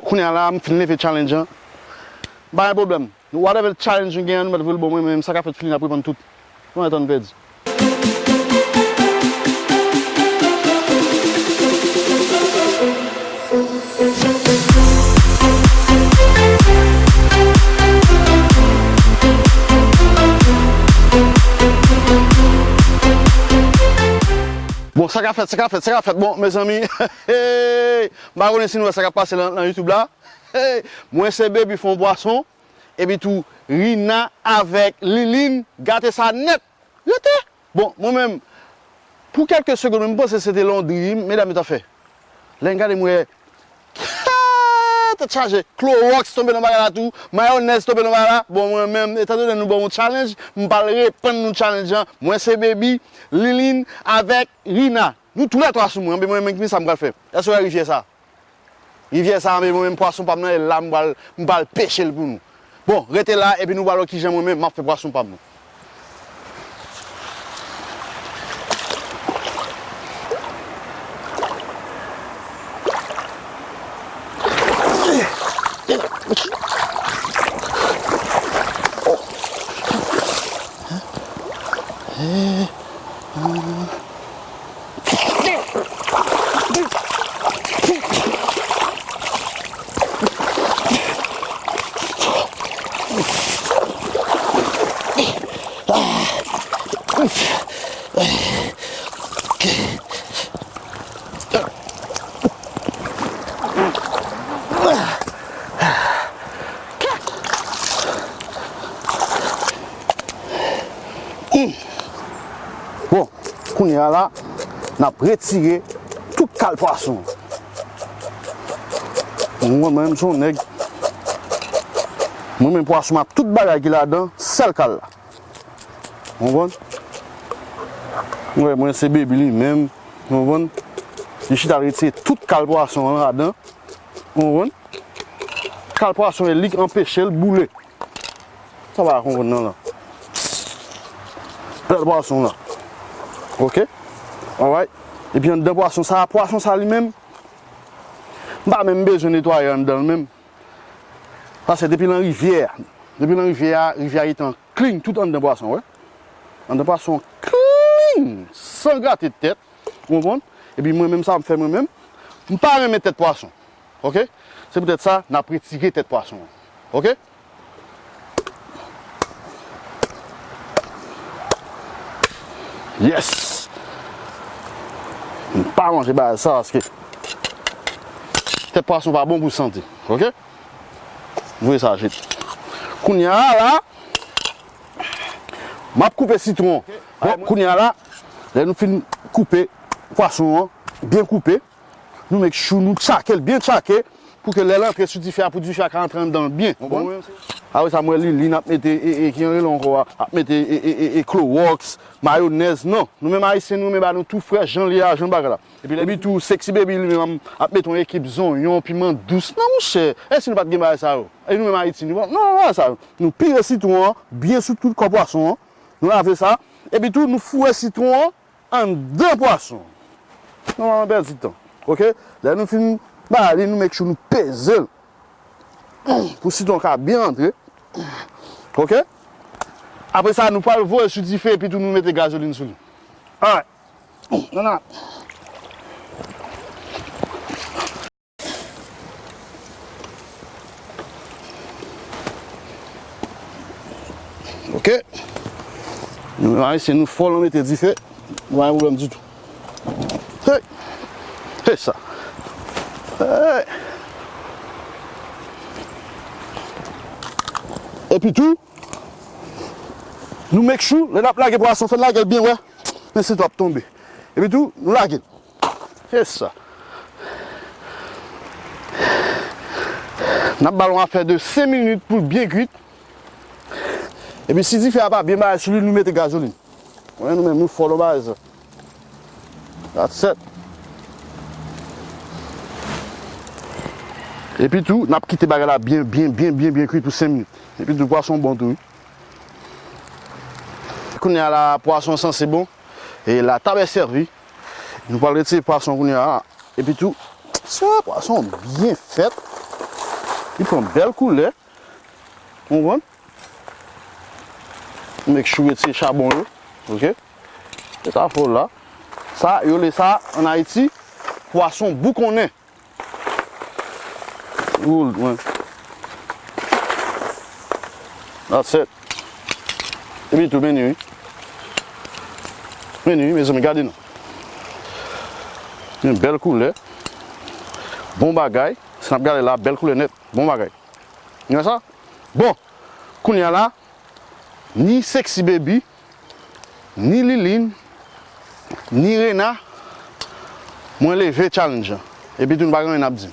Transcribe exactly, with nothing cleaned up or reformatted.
Kounye a la, m fin leve challenge an. Pa gen pwoblèm. Whatever challenge nou genyen, nou mèt voye l ban mwen, men sa k ap fèt fini, n ap reponn tout. Mwen tann pèdi. Bon, sa k ap fèt, sa k ap fèt, sa k ap fèt. Bon, mezanmi, hey, m pa konnen si nou wè sa k ap pase nan, nan YouTube la. Hey, mwen se Baby fè yon pwason, epi tou Rina avèk Liline gate sa nèt. Rete! Bon, mwen menm, pou kèlke segonn, mwen panse se te yon dream, medam yo t ap fè. Lè m gade, mwen wè, tèt chaje, klowòks tonbe nan bagay la tou, mayonèz tonbe nan bagay la. Bon, mwen menm, etandone nou ban yon challenge, m pral reponn nou challenge lan. Mwen se Baby, Liline avèk Rina. Nou toulètwa sou mwen, men mwen menm ki sa m pral fè. Èske w wè rivyè sa? Rivyè sa a, men mwen menm pwason pa m nan, e la m pral, m pral peche l pou nou. Bon, rete la, epi nou pral wè kijan mwen menm m ap fè pwason pa m nan. Bon, kounye a la, n ap retire tout kal pwason. Mwen menm se yon nèg, mwen menm pwason m ap tout bagay ki ladan, sèl kal la. Ou konprann? Mwen, mwen se Baby li menm, ou konprann? Li chita retire tout kal pwason an ladan. Ou konprann? Kal pwason e li k anpeche l boule. Sa pa konprann nan lan. Pèl pwason la. Ok? Alright. Epi anndan pwason sa, pwason sa li menm, m pa menm bezwen netwaye anndan l menm. Paske depi nan rivyè a, depi nan rivyè a, rivyè a gentan clean tout anndan pwason, wè. Anndan pwason clean, san grate tèt, ou konprann? Epi mwen menm sa m fè mwen menm, m pa renmen tèt pwason. Ok? Se poutèt sa, n ap retire tèt pwason an. Ok? Yes! M pa manje bagay sa paske tèt pwason pa bon pou sante. Ok? Voye sa jete. Kounye a la, m ap koupe sitwon. Bon, kounye a la, lè nou fin koupe pwason an, byen koupe, nou make sure nou tchake l byen tchake pou ke lè l antre sou dife a, pou dife a ka antre anndan l byen. Konprann? Apre sa, m wè Liline ap mete, e, e, ki jan rele ankò a, ap mete, e, e, e, e, klowòks, mayonèz. Non, nou menm Ayisyen, nou renmen bagay nou tou frèch, jan l ye a, jan bagay la. Epi, epi tou, Sexy Baby li menm ap mete yon ekip zonyon, piman dous. Non, monchè, e si nou pa t gen bagay sa yo? E nou menm Ayiti, nou, non, non, non, sa yo. Nou pire sitwon an, byen sou tout kò pwason an. Nou lave sa. Epi tou, nou foure sitwon an anndan pwason. Non, pa pèdi tan. Ok? Lè nou fin ba li, nou make sure nou peze l. Pou sitwon ka byen antre. Ok? Apre sa, nou pral voye sou dife epi tou nou mete gazolin sou li. Alright. Nan, nan. Ok. Nou menm Ayisyen, nou fò nan mete dife. Nou pa gen pwoblèm ditou. Hey! Hey sa! Hey! Epi tou, nou make sure, lè n ap lage pwason, fè n lage l byen, wè. Men sitwon ap tonbe. Epi tou, nou lage l. E sa. N ap ba l yon afè de senk minit pou l byen kwit. Epi si dife a pa byen bay sou li, nou mete gazolin. Wè, nou menm, nou fò nan bagay sa. That's it. Epi tou, n ap kite bagay la byen, byen, byen, byen, byen kwit pou senk minit. Epi tou, pwason bon tou, wi. Kounye a la, pwason sanse bon. E la tab è sèvi. Nou pral retire pwason kounye a. Epi tou, se pwason byen fèt. Li pran bèl koulè. Ou konprann? Make sure retire chabon yo. Ok? Se sa fò la. Sa, yo rele sa ann Ayiti, pwason boukonnen. Woul, mwen. That's it. Epi tou, men ni wi. Men ni wi, mezanmi, gade non. Yon bèl koulè. Bon bagay. Si n ap gade la, bèl koulè nèt. Bon bagay. Ou wè sa? Bon. Kounye a la, ni Sexy Baby, ni Liline, ni Rena, mwen leve challenge an. Epi tou, nou pa gen anyen n ap di.